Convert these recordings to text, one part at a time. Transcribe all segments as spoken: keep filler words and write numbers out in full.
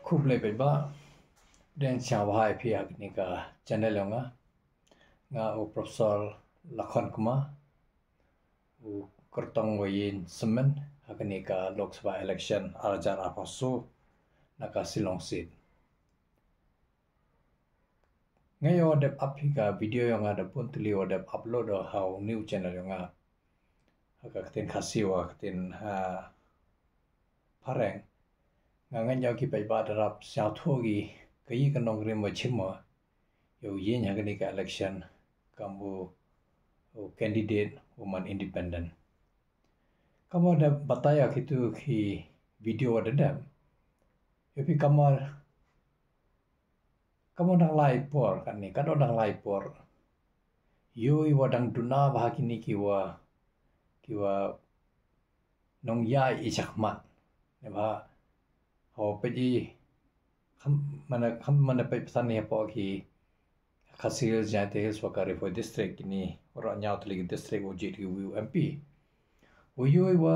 Khublei paidbah. Dang sngewbha ïa phi ha kane ka channel jong nga. Nga u Professor Lakhon Kumar, u kyrtong wa ïeng symmen ha kane ka Lok Sabha election ar hajar arphew saw na ka Shillong seat. Nga ïoh dep ap hi ka video jong nga da bun tylli wa dep upload ha u new channel jong nga. Ha ka ktien Khasi wa ktien ha phareng. Nga ngeit ïa ki paidbah da rap sngewthuh ki kaei ka nongrim wa chim wa ïa u ïeng ha kane ka election kam u, u candidate u man independent. Kam wa da batai ïa kitu ki video wa da dep. Ïa phi kam wa, kam wa dang lai por kane, ka dang lai por. Ïoh i wa dang duna bha kine ki wa, ki wa nongïaid i shakhmat. Ne bha, ho peit i, kham, mane, kham, mane peit pasan ni hapoh ki Khasi Hills, Jaintia Hills, wa ka Ri Bhoi District, kine, wa rah ñiaw tylli ki district, wa jied ki wi u M P. Wa ïoh i wa,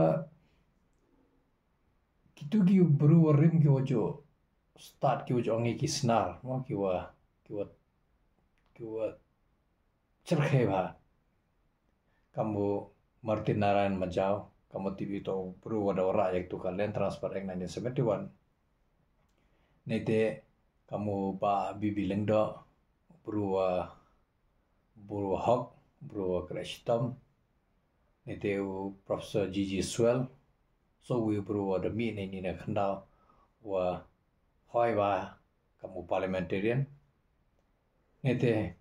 kitu ki bru wa rim ki wa ju stad ki wa ju ong i ki snar, mo ki wa, ki wa, ki wa chyrkhei bha. Kam u Martin Narayan Majaw, kam wa tip i to bru wa da wa rah ïa kitu ka Land Transfer Act nineteen seventy-one. Nete kam u Bah B B Lyngdoh, bru wa, bru wa hok, bru wa kyrhai shitom. Nete u Professor G G Swell, so wi bru wa da mih ne ni na khyndaw wa hoi wa kam u parliamentarian. Nete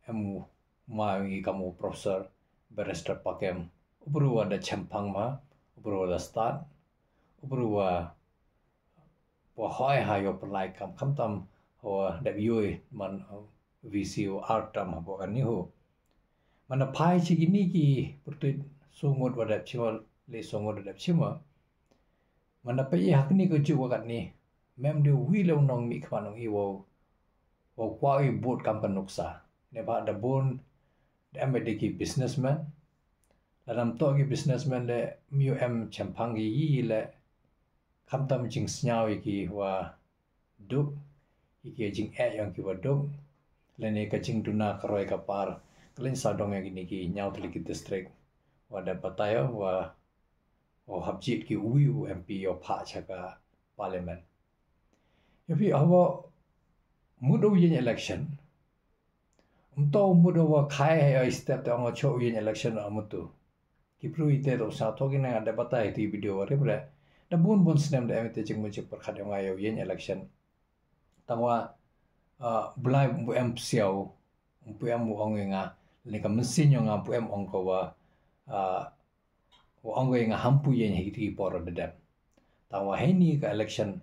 em u ma ngi kam u Professor Barrister Pakem, u bru wa da chempang ma, u bru wa da stad, u bru wa, wa hoi ha ïoh pynlai kam, khamtam wa dep ïoh i man, uh, V C u ar tam hapoh kane ho. Mane phai chi kine ki pyrtuit, so ngut wa dep chim, le so ngut wa dep chim. Mane peit i ha kane ka juk wa katne, mem de wi le u nongmihkhmat nong i wa, wa kwah i vote kam ka nuksa. Ne bha da bun, da em de ki businessman. Lada ym toh ki businessman de, ym ju em chempang ki i le, khamtam jingsngew i ki wa duk, i ki jingeh jong ki wa duk. Lane ka jingduna ka roi ka par, ka leng sawdong ïa kine ki ñiaw tylli ki district wa da batai wa, wa hap jied ki wi u M P ïoh phah sha ka parliament. Ïa phi, haba mut u ïeng election, ym toh mut u wa khai ha ïa i step te ong u shu ïeng election, ym mut u. Ki bru ite to sngewthuh ki, nga da batai ïa i video wa rim re. Da bun bun snem da em ite jingmut jingpyrkhat ïa nga ïa u ïeng election. Tang wa, ah, Blai ym pu em psiaw, ym pu em u ong ïa nga, lane ka mynsiem ïa nga ym pu em ong ko wa, ah, u ong ko ïa nga ham pu ïeng ha kiti ki por da dep. Tang wa heini ka election,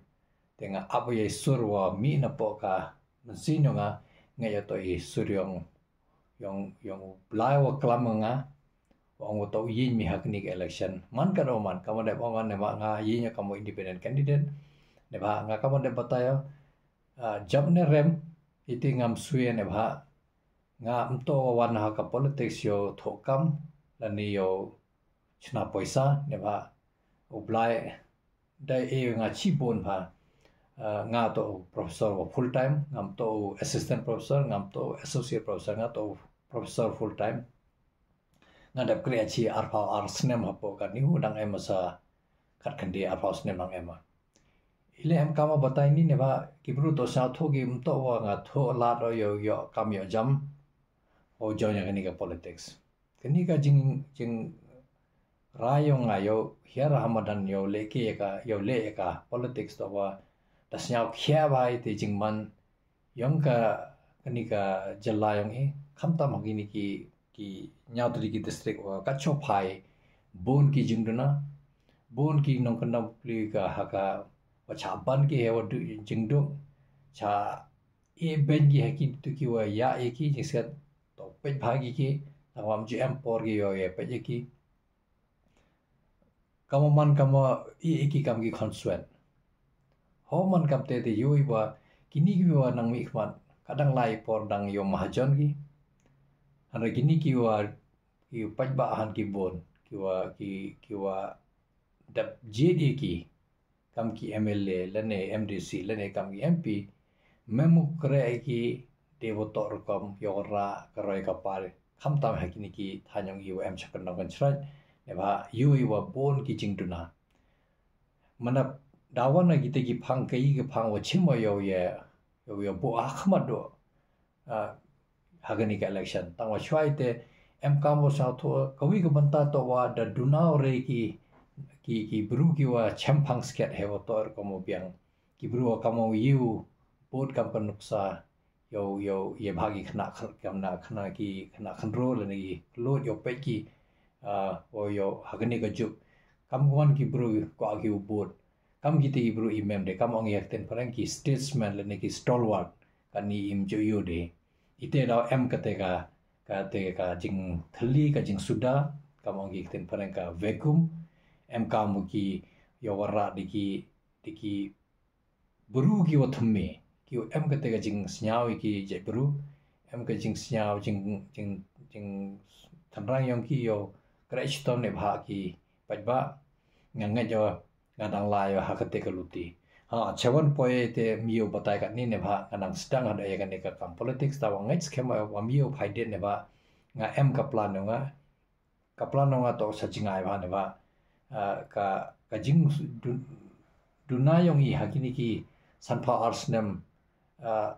te nga ap ïa i sur wa mih na poh ka mynsiem ïa nga, nga ïa to i sur yong, yong, yong u Blai wa klam ïa nga, wa ong wa to ïeng mih ha kini ka election. Man ka do man, kam wa dep ong ne ma nga ïeng ïa kam wa independent candidate. Ne bha nga kam wa dep batai ïa, ah, jop ne rem, iti ngam sui ne bha. Nga ym to wan ha ka politics ïoh thoh kam, lane ïoh chna poisa, ne bha. U Blai, da e nga chibun bha. Ah, nga to professor wa full time, ngam to assistant professor, ngam to associate professor, nga to professor full time. Nga dep kre chi arphew ar snem hapoh kani u dang em sa khat khyndiat arphew snem dang em. Ile em kam wa batai ni ne bha ki bru to sngewthuh ki ym to wa nga thoh lad o ïoh, ïoh kam ïoh jam. O join ïa kani ka politics. Kani ka jing, jing rai yong nga ïoh hiar ha madan ïoh leh ki ka, ïoh leh ka politics to wa da sngewkhia bha ite jingman yong ka, kani ka jylla yong i, khamtam ha kini ki, ki ñiaw tylli ki district wa ka chophai, bun ki jingduna, bun ki nongkyndong pli ka ha ka, wa cha ban ki he wa du jingduk, cha i ben ki ha ki tu ki wa ïa i ki jingsiat, to peit bha ki ki, tang wa ym ju em por ki ïoh ïa peit ïa ki. Kam wa man kam wa i, i ki kam ki khonswet. Ho man kam te te ïoh i wa kini ki wa nang mih khmat, ka dang lai por dang ïoh mahajon ki. Hynrei kini ki wa, ki pait ba han ki bun, ki wa, ki, ki wa dep jied ïa ki. kam ki M L A lane M D C lane kam ki M P, mem u kre ki de wa toh rukom yow ra ka roi ka par, khamtam ha kini ki thaiñ yong i wa em cha kan nong kan chrañ, ne ba yu i wa bun ki jingduna. Mana dawan na kita ki phang ka i ki phang wa chim wa yow ye, yow ye bu ah khmat do. Ah, ha kani ka election. Tang wa shwai te, em kam wa sa tho, ka wi ka banta to wa da duna re ki, ki, ki bru ki wa chempang sket he wa tor ka mo biang. Ki bru wa ka mo yu, bot kam ka nuksa, yow, yow, ye bha ki khna, khna, khna ki, khna khanro le ni ki, lot yow pet ki, ah, o yow, ha kani ka juk. Kam wan ki bru, ko ki u bot. Kam kita ki bru i mem de, kam ong ïa ka ktien phareng ki statesman lane ki stalwart, kani im ju yu de. Ite daw em kate ka, kate ka jingthli, ka jingsuda, kam ong ki ktien phareng ka vacuum, em kam u ki yow wa ra de ki, de ki bru ki wa thymme, ki wa em kate ka jingsngew i ki je bru, em ka jingsngew, jing, jing, jingthanrang yong ki yow, kre chitom ne bha ki, pait ba, nga ngeit yow, nga dang lai yow ha kate ka luti. Ha, chewan poi te mi yow batai katni ne bha, nga dang sdang ha da ya kane ka kam politics, ta wa ngeit skhem wa mi yow phai den ne bha, nga em ka plan yong nga, ka plan yong nga to sa jingai bha ne bha. Ah, ka, ka jing dun-, duna yong i ha kini ki sanphaw ar snem, ah,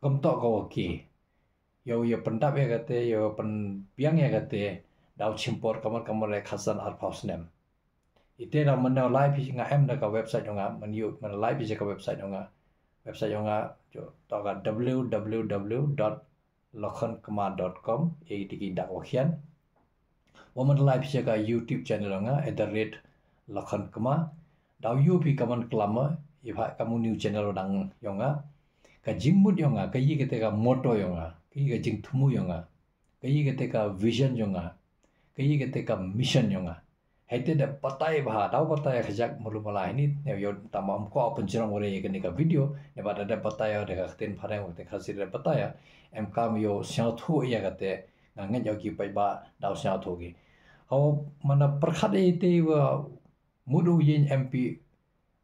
kam to ka wa ki. Yow, yow pyndap ya kate, yow pynbiang ya kate, daw chimpor kamar kamar ya khasan arphaw snem. Ite daw mana lai phi nga em da ka website yong nga, man yu, mana lai phi ka website yong nga. Website yong nga, jo, to ka W W W dot lakhonkma dot com, e diki dak wa khian. Wa man lai phi ka YouTube channel yong nga, at the rate lakhonkma. Daw yu phi ka man klama, i pha ka mu new channel dang yong nga. Ka jingmut yong nga, ka yi kate ka motto yong nga, ka yi ka jingthmu yong nga, ka yi kate ka vision yong nga, ka yi kate ka mission yong nga. Hei te da batai bha, daw batai khajak mulu mala hini, ne yow tama um ko pynjrong wore ye kani ka video, ne ba da da batai da ka ktien phareng, wa te Khasi da batai, em kam yow sngewthuh ya kate, nga ngeit yow ki pait ba, daw sngewthuh ki. Haw mana pyrkhat e te wa mudu yin M P,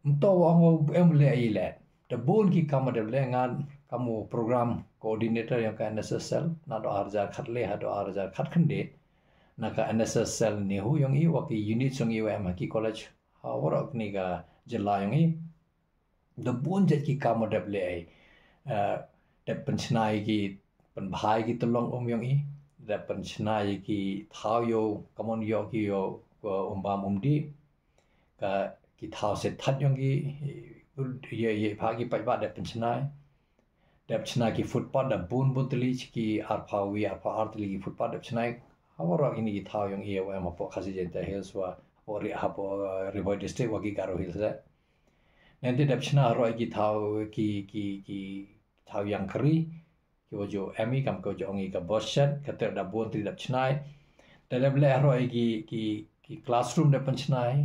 mto wa ngo em le ai le. Da bun ki kam da le ngan kam u program coordinator yong ka N S S L, na do ar hajar khat le, ha do ar hajar khat khynde. Na ka N S S L ni hu yong i wa ki unit yong i wa em ha ki college. Ha warok ni ka jylla yong i. Da bun jait ki kam dep le ai. Eh, dep pynchna i ki pynbha i ki tylong um yong i. Dep pynchna i ki thaw yow, kamon yow ki yow, ko um bam um di. Ka ki thaw se that yong ki, ye, ye, pha ki pait ba dep pynchna i. Dep chna ki footpath da bun bun tylli, ki arphaw wi, arphaw ar tylli ki footpath dep chna i. Ha warok ini ki thaw yong i wa em hapoh Khasi Jaintia Hills wa, hapoh Ri-, hapoh, eh, Ri Bhoi District wa ki Garo Hills le. Nente dep chna ha roi ki thaw, ki, ki, ki thaw yang kari, ki wa ju em i kam ko ju ong i ka bus shed, ka ter da bun tylli dep chna i. Da dep le ha roi ki, ki, ki classroom dep pynchna i.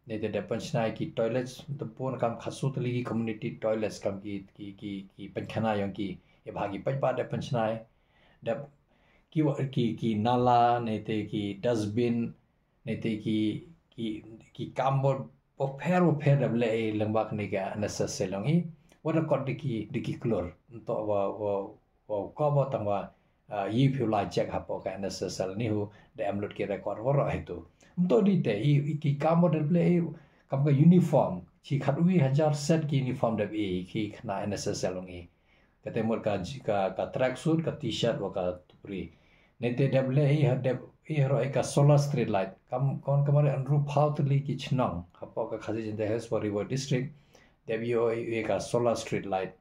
Nente dep pynchna i ki toilets, da bun kam khatsaw tylli ki community toilets kam ki, ki, ki, ki pynkhana yong ki, ye bha ki pait ba dep pynchna i. Dep ki wa, ki, ki nala, nente ki dustbin, nente ki, ki, ki kam bapher bapher dep le i lyngba kani ka N S S L yong i. Wa da kot diki, diki klur. Nto wa, wa, wa ko wa tang wa, ah, yi phi u lai check hapoh ka N S S L ni hu, da em lut ki record warok hitu. Nto di te, i, i ki kam dep le i, kam ka uniform, ki khat wi hajar set ki uniform dep i, ki khana N S S L yong i. Kate mut ka, ka, ka track suit, ka t-shirt, wa ka tupri. Nente dep le i ha dep i ha roi ka solar street light. Kam, kon kamare hynriewphaw tylli ki chnong. Hapoh ka Khasi Jaintia Hills wa Ri Bhoi District. Dep i o i ka solar street light.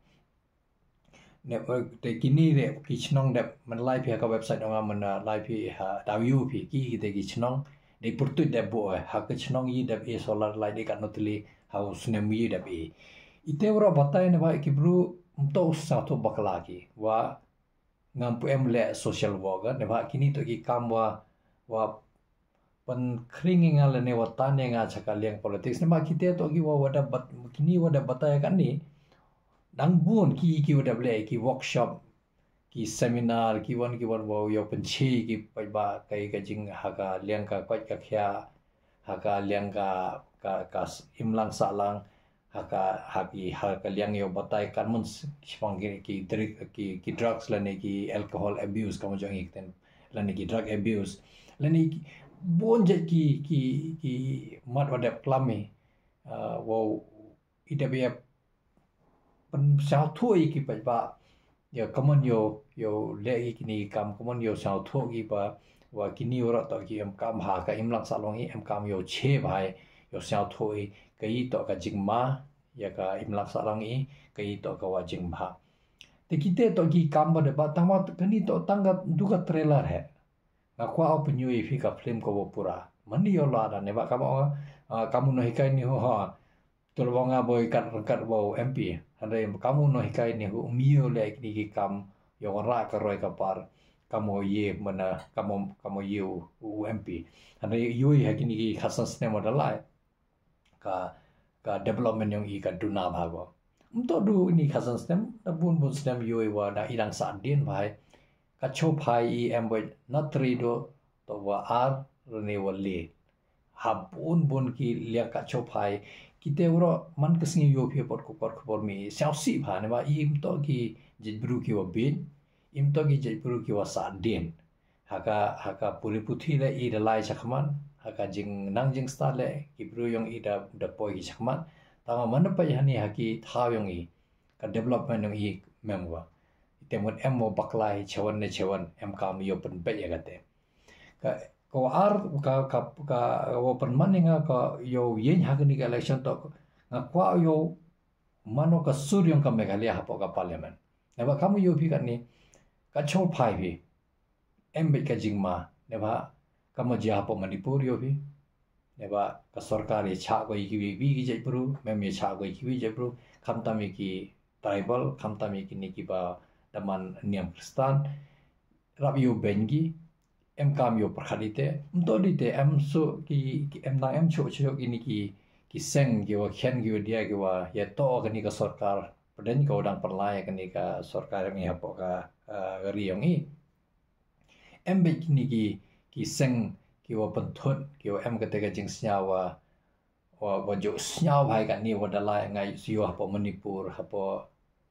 Ne, eh, te kini re ki chnong dep man lai phi ha ka website yong nga man lai phi ha daw yu phi ki, ki te ki chnong. Dei pyrtuit dep bu, eh, ha ka chnong i dep i solar light i ka notli ha u snem i dep i. Ite warok batai ne ba ki bru mto sa to bakla ki. Wa ngam pu em le social worker, ne ba kini to ki kam wa, wa pynkhring nga le ne wa tan nga cha ka liang politics. Ne ba kite to ki wa, wa da bat, kini wa da batai kani. Dang bun ki, ki wa da le ki workshop, ki seminar, ki wan, ki wan wa yow pynchi, ki pait ba kai ka jing ha ka liang ka koit ka khia, ha ka liang ka, ka, ka s-, imlang sahlang, ha ka, ha ki, ha ka liang ïoh batai kan mon s-, shipang ki, ki drug, ki, ki drugs lane ki alcohol abuse, ka mon jong i kten, lane ki drug abuse, lane ki, bun jait ki, ki, ki mat wa dep klam i, uh, wow, i dep ïa pynsngewthuh ïa ki paidbah. Ïa ka mon ïoh, ïoh leh ïa kine ki kam, ka mon ïoh sngewthuh ïa ki ba, wa kine waroh toh ki em kam ha ka imlang sahlong i, em kam ïoh che bha, ïoh sngewthuh ïa ka i toh ka jingma, ïa ka imlang sahlong i, ka i toh ka wa jingbha. Te kite toh ki kam ba dep ba tang ma kane toh tang ka du ka trailer hi. Nga kwah u pynïoh ïa phi ka film ka wa pura. Mani ïoh la da ne ba kam, ah, kam u nonghikai ni ho ha. Tul ba nga boi kat ryngkat ba u M P. Hynrei kam u nonghikai ni hu um ïoh leh kine ki kam ïoh wanrah ka roi ka par. Kam u ïoh mana, kam u, kam u ïoh u, u M P. Hynrei ïoh ha kine ki khatsan snem wa da lai. Ka, ka development yong i ka duna bha ko. Mto du ini khatsan snem, da bun bun snem ïoh i wa da i dang sah dien bha. Ka cho phai i em boi na tri do, to wa ar, rene wa le. Ha bun bun ki liang ka cho phai. Kite waroh man ka sngi ïoh phi pot ko por ko por mi. Sngewsih bha, ne ba i mto ki jait bru ki wa bit. I mto ki jait bru ki wa sah dien. Ha ka, ha ka pule puthi le i da lai shakhmat. Ha ka jingnang jingstad le ki bru yong i da, da poi ki shakhmat. Tama mana pa hani ha ki thaw yong i. Ka development yong i mem wa. Ite mut em wa baklai chewan ne chewan em kam ïoh pynbeit ïa kate. Ka, ka wa ar, ka, ka, ka wa pynman nga ka ïoh ïeng ha kani ka election to nga kwah ïoh mano ka sur yong ka Meghalaya hapoh ka parliament. Naba kam ïoh phi kani ka cho phai phi. Em beit ka jingma, neba kam jia hapoh Manipur ïoh phi. Neba ka sorkar ïa chah ko ïa kiwi wi ki jait bru, mem ïa chah ko ïa kiwi jait bru, khamtam ïa ki tribal, khamtam ïa kini kiba da man niam Kristan. Rap ïoh ben ki, em kam ïoh pyrkhat ite, mto dite, em so ki, ki em nang em cho cho kini ki, ki seng ki wa khian ki wa dia ki wa ïa to kani ka sorkar, pdeng ka wa dang pynlai kani ka sorkar em ïa hapoh ka, ah, ri yong i. Em beit kini ki, ki seng, ki wa pynthut, ki wa em kate ka jingsngew wa, wa, wa ju sngew bha ïa kani wa da lai ngai sio hapoh Manipur, hapoh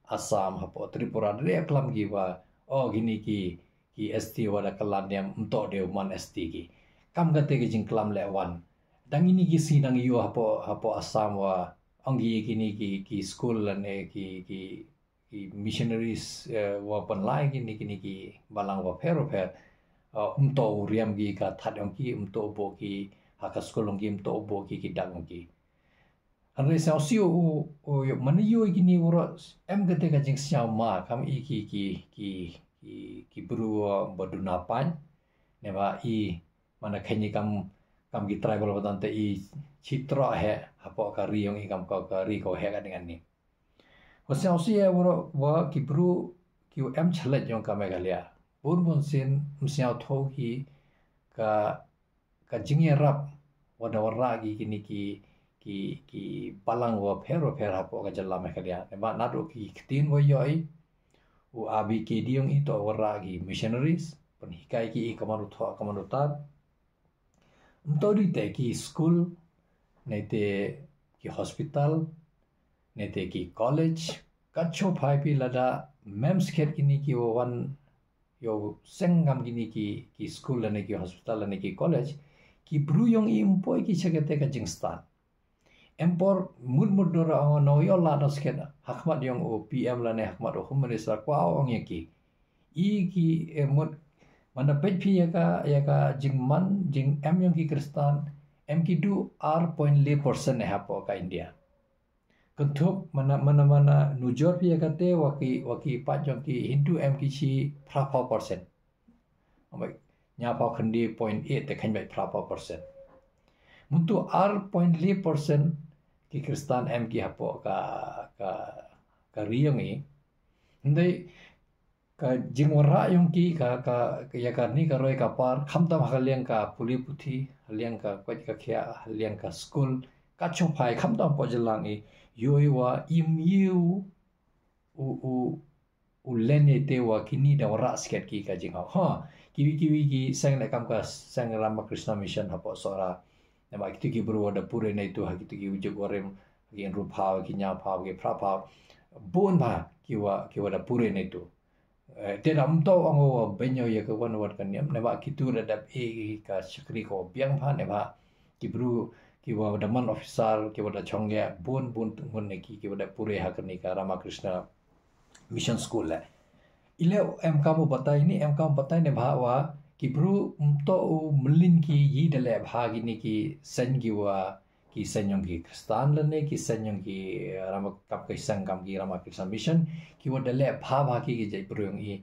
Assam, hapoh Tripura, da klam ki wa, oh, kini ki, ki S T wa da kylla niam mto de man S T ki. Kam kate ka jingklam le wan. Dang ini ki si dang ïoh hapoh, hapoh Assam wa, ong ki kini ki, ki school lane ki, ki, ki missionaries, eh, wa pynlai kini, kini ki balang wa pher wa pher. Eh, um to u riam ki ka that yong ki, um to bo ki ha ka school yong ki, um to bo ki ki dak yong ki. Hynrei sngewsih u, u, u, mani ïoh kini waroh em kate ka jingsngew ma, kam i ki, ki, ki, ki, ki bru wa ba duna pan. Neba i, mana khein i kam, kam ki tribal wa tante i chi troh he, hapoh ka ri yong i kam ka, ka ri ko he ka dengan ni. Wa sngewsih e waroh wa ki bru ki wa em chlet yong ka Meghalaya. Bun bun sien, ym sngewthuh ki ka, ka jingïarap wa da wanrah ki kini ki, ki, ki balang wa pher wa pher hapoh ka jylla Meghalaya. Neba naduh ki ktien wa ïoh i, u A B K D yong i to wanrah ki missionaries, pynhikai ki i ka mano thoh, ka mano tad. Mto dite ki school, nete ki hospital, nete ki college, ka cho phai phi lada mem skhet kini ki wa wan ïoh seng ngam kini ki, ki school lane ki hospital lane ki college, ki bru yong i ym poi ki cha kate ka jingstad. Em por mut mut dora ong no ïoh la no skhet, hakhmat yong u P M lane hakhmat u Home Minister kwah ong ïa ki. I ki, eh, mut, manda peit phi ïa ka, ïa ka jingman, jingem yong ki Kristan, em ki du ar point le percent hapoh ka India. Kynthup, mana, mana, mana nujor phi ïa kate wa ki, wa ki pat yong ki Hindu em ki chi phra phaw percent. Ambai, nya phaw khyndai point eight te khein bai phra phaw percent. Mutu ar point le percent ki Kristan em ki hapoh ka, ka, ka ri yong i. Hynrei ka jingwanrah yong ki ka, ka, ka ïa kani ka roi ka par, khamtam ha ka liang ka pule puthi, ha liang ka koit ka khiah, ha liang ka school, ka cho phai khamtam hapoh jylla i, ïoh i wa im ïoh u, u, u len ite wa kini da wanrah skhet ki ka jinghaw. Ha, kiwi kiwi ki seng le kam ka seng Ramakrishna Mission hapoh Sohra. Naba kitu ki bru wa da pure na itu ha kitu ki ujuk warim ki hynriewphew, ki hynñiewphew, ki phraphew, bun bha ki wa, ki wa da pure na itu. Eh, te da ym toh ong wa bynñiew ïa ka wan wat ka niam, namar kitu da dap ïa ka shakri ka wa biang bha, namar ki bru, ki wa da man officer, ki wa da chong ïa, bun, bun, bun na ki, ki wa da pure ha kane ka Ramakrishna Mission School le. I leh em kam u batai ni, em kam u batai namar wa ki bru ym toh u mlien ki, i da leh bha kine ki seng ki wa, ki seng yong ki Khristan lane ki seng yong ki, eh, Rama, kam ki seng kam ki Ramakrishna Mission, ki wa da leh bha bha ki, ki jait bru yong i.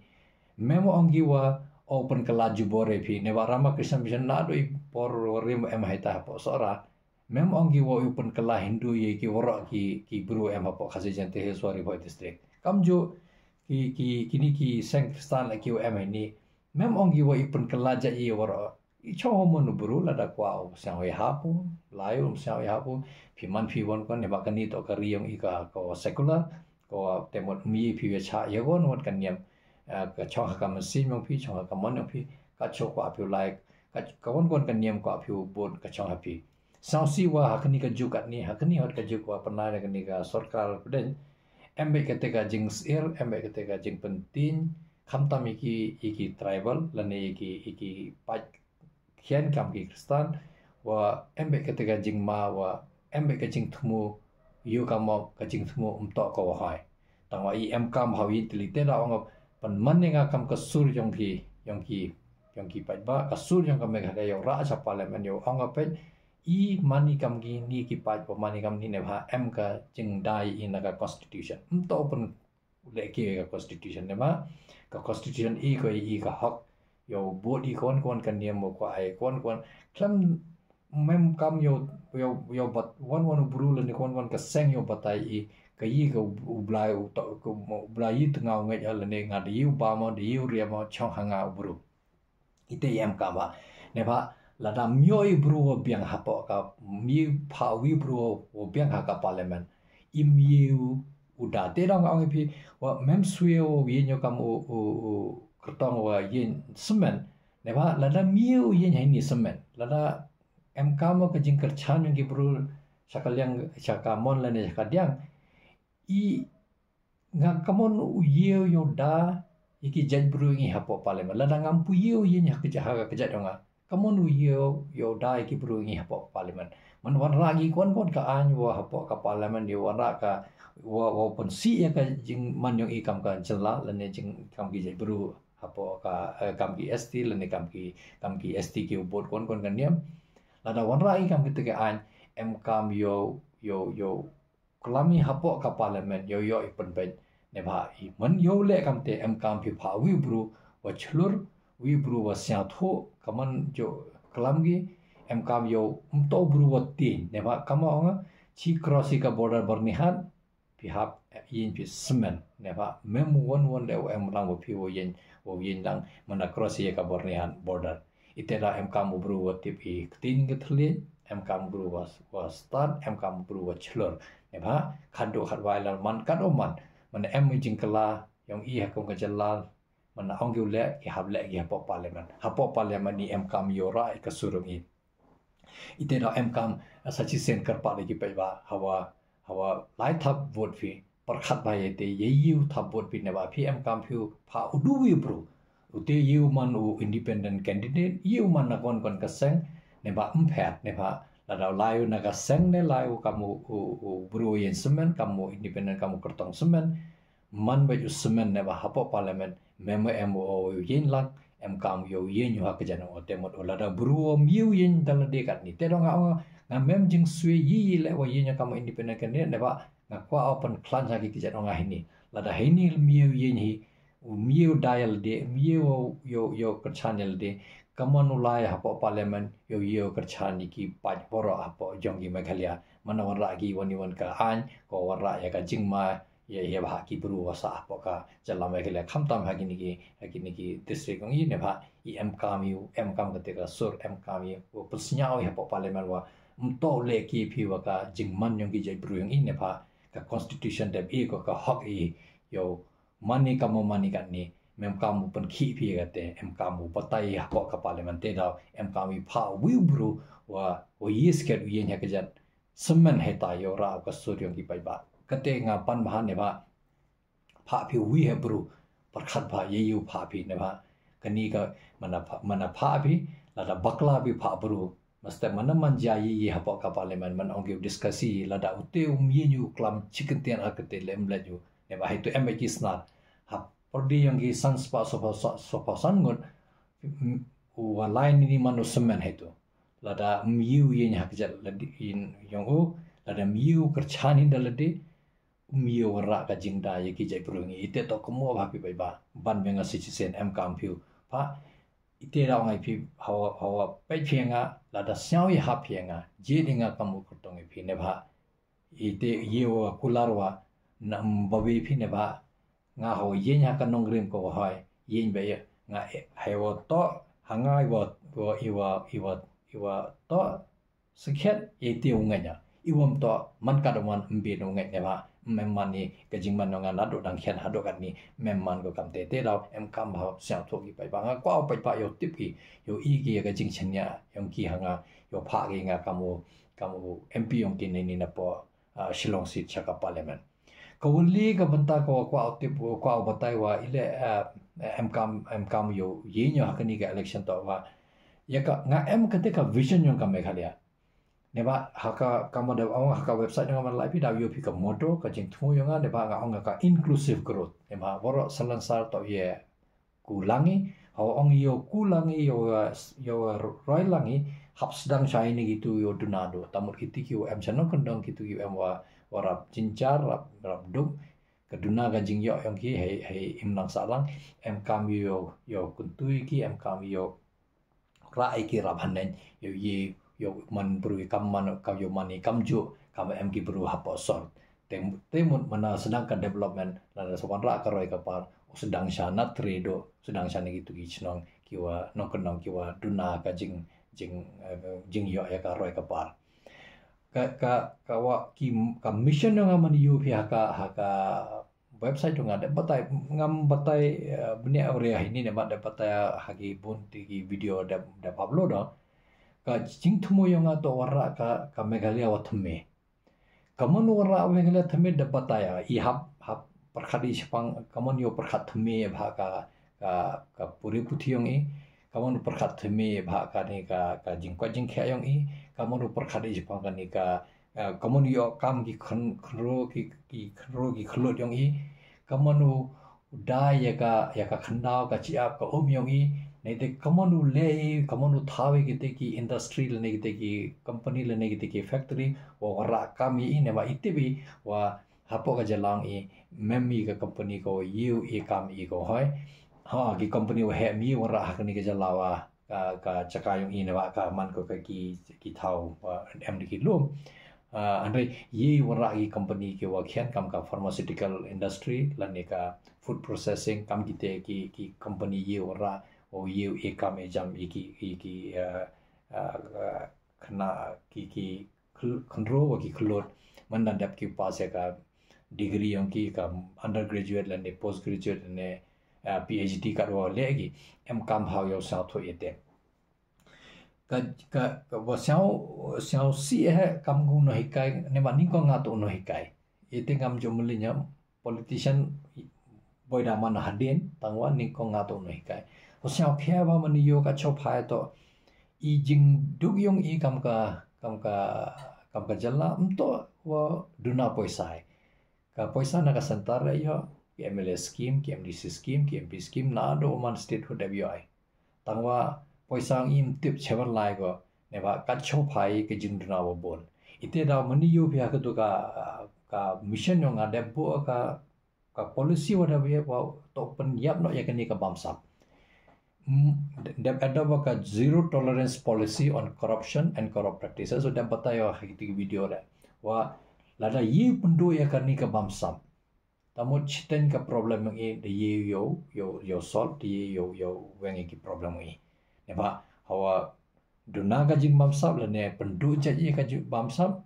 Mem ong ki wa u pynkylla jubor ïa phi, namar Ramakrishna Mission naduh i por rim em ha ita hapoh Sohra. Mem ong ki wa u pynkylla Hindu ïa ki waroh ki, ki bru em hapoh Khasi Jaintia Hills wa Ri Bhoi District. Kamjooh ki, ki, kine ki seng Khristan la ki wa em ha ini. Mem ong ki wa u pynkylla jait ïa waroh. I chong ha mon u bru lada kwah u sñiaw ïahap u, lai u sñiaw ïahap u, phi man phi wan kon, namar kane toh ka ri yong i ka, ka secular, ka te mut ym i phi ïa chah ïa wan wat ka niam, eh, ka chong ha ka mynsiem yong phi, chong ha ka mon yong phi, ka chong kwah phi u lai, ka, ka wan kon ka niam kwah phi u bud ka chong ha phi. Sñiawsih wa ha kane ka juk katne, ha kane hot ka juk wa pynlai na kane ka sorkar pdeng, em beit kata ka jingsyier, em beit kata ka jingpyntieng, khamtam ïa ki, ïa ki tribal, lane ïa ki, ïa ki paid khian kam ki Khristan, wa em beit kata ka jingma, wa em beit ka jingthmu, ïoh ka mo ka jingthmu ym toh ka wa hoi. Tang wa i em kam ha u ïing tylli te da ong pynman ïa nga kam ka sur yong ki, yong ki, yong ki paidbah, ka sur yong ka Meghalaya, ïoh rah cha parliament, ïoh ong ka peit, i man i kam kine ki paid, wa man i kam kine bha em ka jingdai i na ka constitution. Ym toh pyn u leh ki ka constitution namar ka constitution i ko i ka hok. Ïoh bud i kon kon ka niam mo ko ai kon kon. Khlem mem kam ïoh, ïoh, ïoh bat wan wan u bru lane kon kon ka seng ïoh batai i ka i ka u Blai u toh ka u Blai i tngaw ngeit lane nga da i u ba mo da i u ria mo chong ha nga u bru. Ite em kam ba. Namar lada ym ïoh i bru wa biang hapoh ka, ym i pha wi bru wa biang ha ka parliament. Im ïoh u da te dang ong i phi wa mem swe wa ïeng ïoh kam u, u, u kyrtong wa ïeng semen. Namar lada ym ïoh ïeng ha ini semen. Lada em kam ka jingkyrchan yong ki bru sha ka liang sha ka mon lane sha ka diang. I nga kamon u ïew ïoh da ïa ki jait bru ngi hapoh parliament. Lada ngam pu ïew ïeng ha ka jait, ha ka jait nga. Kamon u ïew ïoh da ïa ki bru ngi hapoh parliament. Man wanrah ki kon kon ka aiñ wa hapoh ka parliament ïoh wanrah ka wa, wa pynsih ïa ka jingman yong i kam ka jylla lane jing kam ki jait bru hapoh ka, eh, kam ki S T lane kam ki, kam ki S T ki u bud kon kon ka niam. Lada wanrah i kam kita ki aiñ em kam ïoh, ïoh, ïoh klam i hapoh ka parliament ïoh ïoh i pynbeit. Namar i man ïoh leh kam te em kam phi pha wi bru wa chlur, wi bru wa sñiawthuh, ka man jooh klam ki em kam ïoh ym toh bru wa tieng. Namar kam ong chi cross i ka border Byrnihat phi hap ïeng phi semen. Namar mem wan wan leh em lang wa phi wa ïeng, wa ïeng lang man da cross i ka Byrnihat border. Ite da em kam u bru wa tip i ktien ka thylliej, em kam u bru wa, wa stad, em kam u bru wa chlur. Namar khatduh khatwai la man katno man. Man em i jingkylla yong i ha kum ka jylla. Man ong ki u leh ki hap leh ki hapoh parliament. Hapoh parliament i em kam ïoh rah i ka sur yong i. Ite da em kam sa chisien kyrpad ïa ki paidbah hawa, hawa lai thap vote phi. Pyrkhat bha ïa te, ïa ïa u thap vote phi namar phi em kam phi u pha u du wi bru. U te ïa u man u independent candidate, ïa u man na kon kon ka seng, namar ym phet, namar lada u lai u na ka seng ne lai u kam u, u, u bru ïeng semen, kam u independent, kam u kyrtong semen, man beit u semen namar hapoh parliament, mem em u ïeng lang, em kam ïoh ïeng u ha ka jait ong te mut u lada bru ym ïeng da lade katni. Te dang nga ong nga mem jingswe ïa i leh wa ïeng kam u independent candidate namar nga kwah u pynkhlaiñ ha ki ka jait ong nga hini. Lada hini ym ïeng hi, ym ïeng da ïa lade, ym ïeng ïoh, ïoh kyrchan ïa lade. Kamon u lai hapoh parliament, ïoh ïoh kyrchan ïa ki paid baroh hapoh jong ki Meghalaya. Man wanrah ki wan i wan ka aiñ, ko wanrah ïa ka jingma, ïa, ïa bha ki bru wa sah hapoh ka jylla Meghalaya khamtam ha kini ki, ha kini ki district ong i namar i em kam ïa u, em kam kata ka sur, em kam ïa u pynsñiaw ïa hapoh parliament wa ym toh leh ki phi wa ka jingman yong ki jait bru yong i namar ka constitution dep i ko ka hok i ïoh man i kam u man i katni, mem kam u pynkhih phi kata, em kam u batai hapoh ka parliament te da, em kam i pha wi u bru wa, wa ïa sket u ïeng ha ka jait Symmen heta ïa u rah u ka sur yong ki paidbah. Kate nga pan bha ne ba. Phah phi wi he bru. Pyrkhat bha ïa ïa u phah phi ne ba. Kani ka mana phah, mana phah phi. Lada bakla phi phah bru. Mesti mana man ja ïa ïa hapoh ka parliament man ong ki u discuss ïa lada u te um ïa ïa u klam chicken tian ar kate lem laju. Ne ba hai tu em ki snar. Ha perdi yong ki san spah sopa sopa san ngut. U wa lai ni man u symmen hai tu. Lada um ïa u ïa ïa ha ka jat lada in yong u. Lada um ïa u kyrchan hin da lade. Um ïa u rah ka jingda ïa ki jait bru ngi ite to kemo bha phi bai ba ban beng a si chi sen em kam phi u pha ite da ong ai phi hawa hawa peit phi nga lada sñiaw ïa ha phi nga je di nga kam u kyrtong ïa phi ne bha ite ïa u kular wa na um ba wi phi ne bha nga hawa ïa nya ka nongrim ko hoi ïa ba ïa nga hai wa to ha nga i wa i wa i wa i wa to Sakhiat ïa ite u ngeit ïa i wam to man ka da man mbe no ngeit ne ba mem man ni ka jingman no nga na do dang khian ha do kat ni mem man ko kam te te daw em kam ha siang tho ki pai ba nga kwah pai ba ïa tip ki ïa i ki ïa ka jingchania ïa ki ha nga ïa pha ki nga kam u kam u M P ïa ki ne ni na po ah, Shillong seat sha ka parliament. Ka wali ka bynta ka wa kwah tip kwah batai wa ile ah, em kam em kam ïa i nyo ha kani ka election to wa ïa ka nga em kate ka vision yong ka Meghalaya. Ne ba ha ka ka ma da ong ha ka website nga man lai phi da ïoh phi ka motto ka jingthmu yong nga ne ba nga ong ka inclusive growth. Ne ba waro salansar to ye ku langi ha ong yo ku langi yo yo roi langi hap sedang chai ni gitu yo dunado tamut kiti ki em chanong kendong kitu ki em wa warap jinchar rap rap duk ka duna ka jingyo yong ki hei hei im nang salang em kam yo yo kuntui ki em kam yo Ra ai ki rap hanen yo ye yo man bru kam man kam yo mani kam ju kam em ki bru hapo sor. Tem temut mana sedang ka development lada sawan ra ka roi ka par sedang sha na tre do sedang sha na ki tu ki chnong ki wa nong kenong ki wa duna ka jing jing eh, jing yo ya ka roi ka par. Ka ka ka wa ki ka mission nga man yu phi ha ka ha ka website jong nga da batai ngam batai bniah area hini ne ma da batai ha ki bun ti ki video da da upload da ka jingthmu jong nga to wara ka ka Meghalaya wa thymme. Ka mon wara Meghalaya thymme da batai i hap hap perkhat i sepang ka mon yo perkhat thymme bha ka ka ka puri puthi jong i ka mon perkhat thymme bha ka ni ka ka jingkwat jingkhia jong i ka mon perkhat i sepang ka ni ka Ka mano ïoh kam ki khynro ki khynro ki khyllut jong i. Ka mano da ïa ka ïa ka khyndaw ka chiap ka um jong i. Nei te ka mano leh i ka mano thaw i kite ki industry lane kite ki company lane kite ki factory wa wara kam i ne wa i tip i wa hapoh ka jylla i mem i ka company ko ïu i kam i ko hoi. Ha ki company wa hem i wara ha kani ka jylla wa ka ka chaka jong i ne wa ka man ko ka ki ki thaw em de ki lum. Andre ye wara ki company ki wa khian kam ka pharmaceutical industry lane ka food processing kam kite ki ki company ye wara o ye e kam e jam i ki i ki khna ki ki khynro wa ki khyllut man da dep ki pass ïa ka degree jong ki ka undergraduate lane postgraduate lane PhD ka wa leh ki em kam haw ïa u saw tho ïa te ka ka ka wa saw saw si eh kam ngu no hikai ne ma ning ko nga to no hikai ïa te ngam jom linya politician boi da man hadien tang wa ning ko nga to no hikai wa saw khia ba man yo ka chop hai to i jing duk yong i kam ka kam ka kam ka jylla mto wa duna poisa ka poisa na ka center re yo ki MLA scheme ki MDC scheme ki MP scheme na do man state ho dep yo ai tang wa poisa ngi mtip chewan lai ko ne ba ka chop hai ka jing duna wa bon ite da mani yo pia ka tu ka ka mission yong nga dep bo ka ka policy wa da wa to pen yap no ya kani ka bamsap dep adopt ka zero tolerance policy on corruption and corrupt practices so dep batai wa ha kiti video da wa lada yi pendu ya kani ka bamsap tamut chiten ka problem ngi da yi yo yo yo solve da yi yo yo weng ki problem ngi ne ba hawa duna ka jing bamsap lane pendu jait ïa ka jing bamsap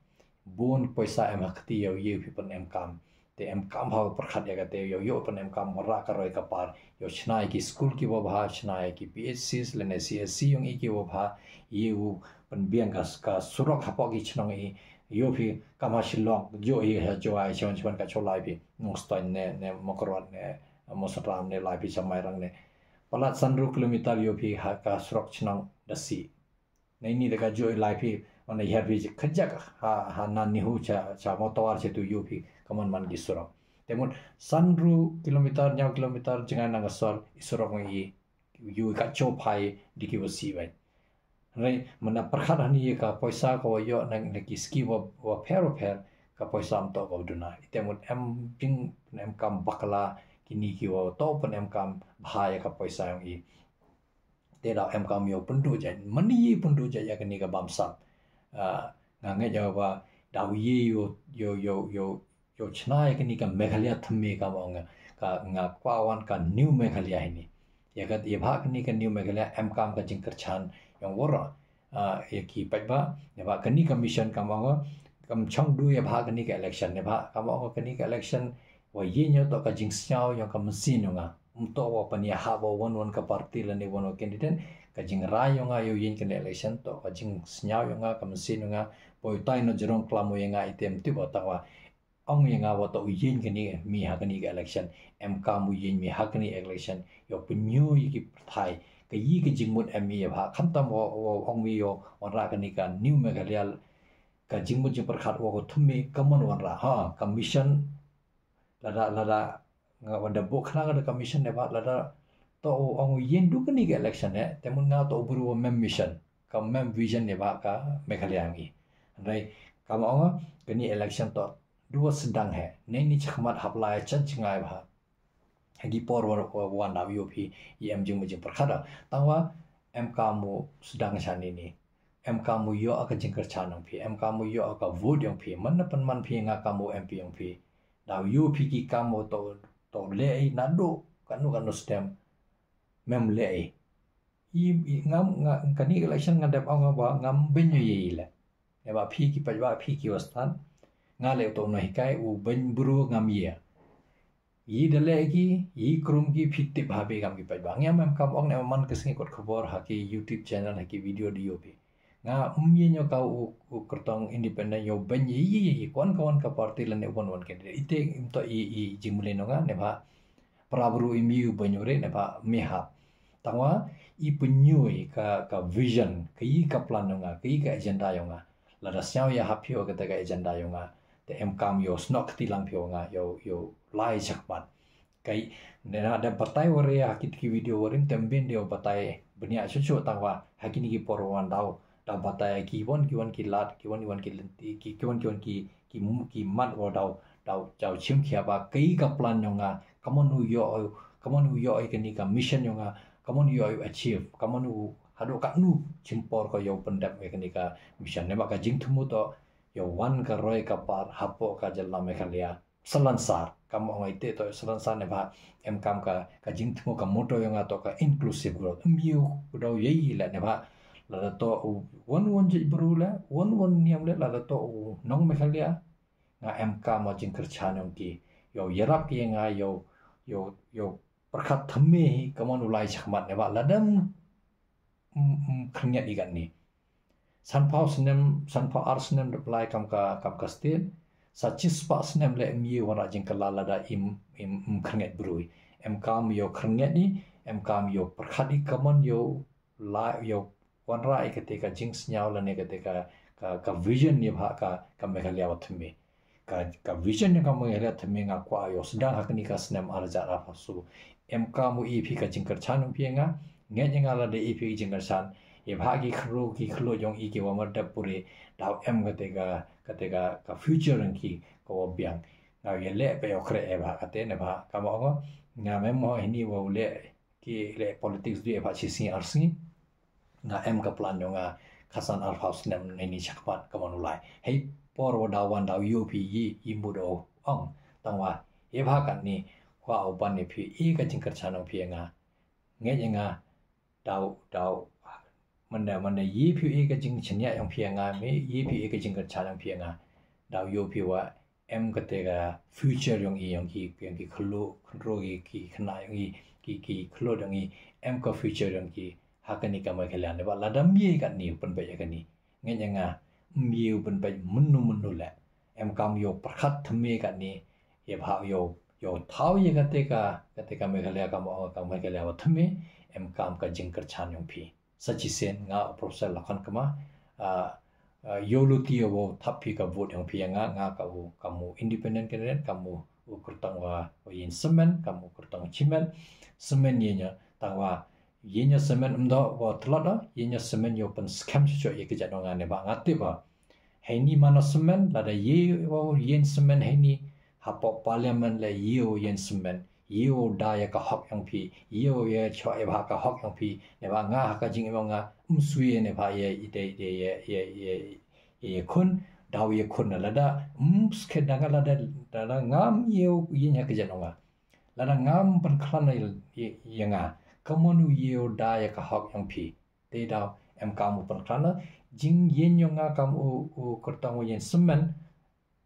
bun poisa em ha kti ïa u ïa u phi pen em kam te em kam ha u pyrkhat ïa ka te ïa u pen em kam mara ka roi ka par ïa u chna ïa ki skul ki wa bha chna ïa ki PHCs lane CHC yong i ki wa bha ïa u pen biang ka ka surok hapoh ki chnong i Ïoh phi kam ha Shillong, ïoh hi ha Jowai, shon shon ka Jowai phi. Nongstoiñ ne, ne Mawkyrwat ne, Mawsynram ne, lai phi sha Mairang ne. Palat san ru kilometer ïoh phi ha ka surok chnong da si. Nei ni da ka ïoh lai phi, wan ïa phi kajak ha, ha Nan Nihu cha, cha Mawtawar cha tu ïoh phi, ka man man ki surok. Te mut san ru kilometer, ñiaw kilometer, jngai na ka sor, i surok ngi i, ïoh ka chophai, di ki wa si bai. Hynrei, mynta pyrkhat hani ka poisa ka wa ïoh na, na ki ski wa, wa pher wa pher, ka poisa am to ka wa duna. Ite mut em jing, em kam bakla, kini ki wa to pun em kam bha ïa ka poisa yong i. Te da em kam ïoh pynduh jait. Mani ïoh pynduh jait ïa kani ka bamsap. Ah, nga ngeit ïa wa, da u ïoh, ïoh, ïoh, ïoh, ïoh chna ïa kani ka Meghalaya thymme kam ong nga. Ka nga kwah wan ka New Meghalaya hini. Ïa ka, ïa bha kani ka New Meghalaya em kam ka jingkyrchan yong wor. Ah, ïa ki paidbah, ïa bha kani ka mission kam ong nga. Kam chong du ïa bha kani ka election, ïa bha kam ong nga kani ka election. Wa ïa nyo to ka jingsngew yong ka machine yong nga. Um to wa pan ïa ha wa wan wan ka party lane wan wan candidate. Ka jingrai yong nga ïa u ïa kani election to ka jingsngew yong nga ka machine yong nga. Poi tai no jrong klam ïa nga item tip wa tang wa. Ong ïa nga wa to u ïa kani mi ha kani ka election. Em kam u ïa mi ha kani election. Ïa u pynyu ïa ki pyrthai. Ka ïa ka jingmut em ïa bha. Khamtam wa, wa ong mi ïa wan ra kani ka New Meghalaya. Ka jingmut jingpyrkhat wa ko thymme ka mon wan ra. Ha, ka mission lada, lada, nga wan da bok khna ka da ka mission ne ba, lada, to ong ïa du kani ka election ne, te mun nga to bru wa mem mission, ka mem vision ne ba ka Meghalaya ngi. Hynrei, kam ong nga, kani election to, du wa sdang he, ne ni chakmat hap lai chat jngai ba. Ha ki por wa, wa, wan da ïoh phi, i em jing jingpyrkhat da. Tang wa, em kam u sdang sha ni ni. Em kam u ïoh ka jingkyrchan yong phi, em kam u ïoh ka vote yong phi, man na pynman phi nga kam u M P yong phi. Da ïoh phi ki kam u to, to leh i na du, kanu kanu stem. Mem leh i. I, i ngam, nga, kani election nga dep ong nga ba, ngam ben ïoh i leh. Ne ba phi ki paidbah phi ki wa stan. Nga leh to no hikai, u ben bru ngam ïa. Yi da leh ki, yi krum ki phi tip ha be kam ki paidbah. Ngi am em kam ong ne man ka sngi kot khubor ha ki YouTube channel ha ki video di ïoh phi. Nga um ïa nyo ka u, u kyrtong independent ïa u ben yi, yi, yi, yi, kwan ka wan ka party lane wan wan candidate. Ite im to i, i jingmlien nga ne ba. Pra bru im ïa u ben ure ne ba mi ha. Tang wa, i pynyu i ka, ka vision, ka i ka plan yong nga, ka i ka agenda yong nga. Lada sñiaw ïa hap phi wa kata ka agenda yong nga. Te em kam ïoh snok kti lang phi wa nga, ïoh, ïoh lai chakmat. Kai, ne na da batai wa re ha kit ki video wa rim tem bin de wa batai bniah chuchu tang wa, ha kini ki por wan daw, daw batai ki wan, ki wan ki lad, ki wan, ki wan ki lynti, ki, ki wan, ki wan ki, ki, ki mat wa daw, daw, daw chim khia ba, kai ka plan yong nga, ka mon u ïoh, ka mon u ïoh kani ka mission yong nga, ka mon u ïoh achieve, ka mon u haduh katnu chim por ko ïoh pyndep ïa kani ka mission. Ne ba ka jingthmu to, ïoh wan ka roi ka par, hapoh ka jylla Meghalaya. Salonsar, kam ong ite to Salonsar ne ba, em kam ka, ka jingthmu ka motto yong nga to ka inclusive growth. Em ïoh u daw ïa i la ne ba, lada to u wan wan jait bru la, wan wan niam la, lada to u nong Meghalaya, nga em kam wa jingkyrchan yong ki, ïoh ïarap ki nga, ïoh, ïoh, ïoh pyrkhat thymme hi, ka mon u lai chakmat ne ba, lada em, em, em, khyndiat i gat ni. Sanphaw snem, sanphaw ar snem da lai kam ka, kam ka state. Sa chispah snem le im ïa wan ra jingkylla lada im, im, im khyrnget brui. Em kam ïoh khyrnget i, em kam ïoh pyrkhat i ka mon ïoh la, ïoh wan ra i kate ka jingsñiaw lane kate ka, ka, ka vision ïa bha ka, ka Meghalaya wa thymme. Ka, ka vision yong ka Meghalaya thymme nga kwah ïoh sdang ha kani ka snem ar hajar arphew saw. Em kam u i phi ka jingkyrchan yong phi nga, ngeit nga lada i phi ka jingkyrchan. Ïa bha ki khynroo ki khyllood yong i ki wa mar dep pure, daw em kate ka, kate ka, ka future yong ki ka wa biang. Nga ïa leh pa ïoh kre e bha kate ne bha. Kam ong nga mem mo hini wa u leh ki leh politics du e bha chi sngi ar sngi. Nga em ka plan yong nga khatsan arphew snem ne ni chakmat ka mon u lai. Hei por wa daw wan daw ïoh phi i, i mut o ong. Tang wa, ïa bha kat ni, kwah u ban ïa phi i ka jingkyrchan yong phi nga. Ngeit ïa nga, daw, daw, mane, mane, ïa phi i ka jingchaniah yong phi nga, me, ïa phi i ka jingkyrchan yong phi nga. Daw ïoh phi wa, em kate ka future yong i yong ki, yong ki khyllood, khynroo ki, ki khynnah yong i, ki, ki khyllood yong i, em ka future yong ki, ha kani ka Meghalaya ne ba, lada mih ïa kani, pynbeit ïa kani. Ngeit ïa nga, Ym ïoh ban bad mynno mynno leh. Em kam ïoh pyrkhat thymme katne, ïa bha ïoh, ïoh thaw ïa kata ka, kata ka Meghalaya kam, ka Meghalaya wa thymme, em kam ka jingkyrchan yong phi. Sa shisien nga u Professor Lakhon Kma, ah, ah, ïoh luti ïa u thap phi ka vote yong phi ïa nga, nga ka u, kam u independent candidate, kam u, u kyrtong wa, wa ïeng symmen, kam u kyrtong chimen, symmen ïa nya, tang wa, ïa nya symmen ym doh wa tlot da, ïa nya symmen ïoh pynskhem shuh shuh ïa ka jait nong nga ne ba nga tip ba. Heini mano symmen, lada ïa u ïeng symmen heini, hapoh parliament le ïa u ïeng symmen, ïa u da ïa ka hok yong phi, ïa u ïa choh ïa bha ka hok yong phi, ne ba nga ha ka jingim nga, ym sui ne ba ïa, ïa, ïa, ïa, ïa, ïa, ïa khun, da u ïa khun na lada, ym skhet da nga lada, lada ngam ïa u ïeng ha ka jait nong nga. Lada ngam pynkhlaiñ ïa, ïa, ïa nga, ka mon u ïa u da ïa ka hok yong phi. Te daw em kam u pynkhlaiñ, jingïeng yong nga kam u, u kyrtong u ïeng symmen,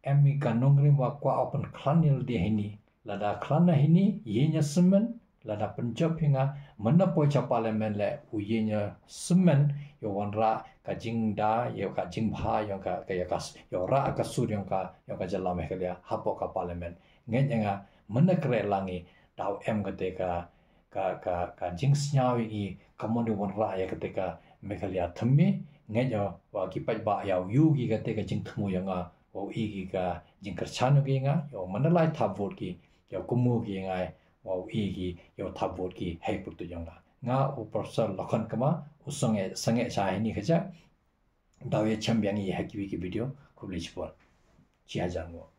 em i ka nongrim wa kwah u pynkhlaiñ ïa lade heini. Lada khlaiñ heini, ïeng ïa symmen, lada pynjop hi nga, mynda poi cha parliament le u ïeng ïa symmen, ïa wanrah ka jingda, ïa ka jingbha, ïa ka, ka, ïa ka, ïa rah ka sur yong ka, yong ka jylla Meghalaya, hapoh ka parliament. Ngeit ïa nga, mynda khreh lang i, daw em kata ka, ka, ka, ka jingsngew ïa ngi, ka mon u wanrah ïa kata ka Meghalaya thymme, ngeit ïa wa ki paidbah ïa u ïoh ki kata ka jingthmu ïa nga, wa u ïoh ki ka jingkyrchan ïa ki nga, ïa u man la thap vote ki, ïa u kumu ki nga, wa u ïoh ki, ïa u thap vote ki, hei pyrtuit ïa nga. Nga u Professor Lakhon Kma, u sangeh, sangeh cha heini kajak, daw ïa chem biang ïa ha kiwei ki video, khublei shibun. Chi hajar nguh.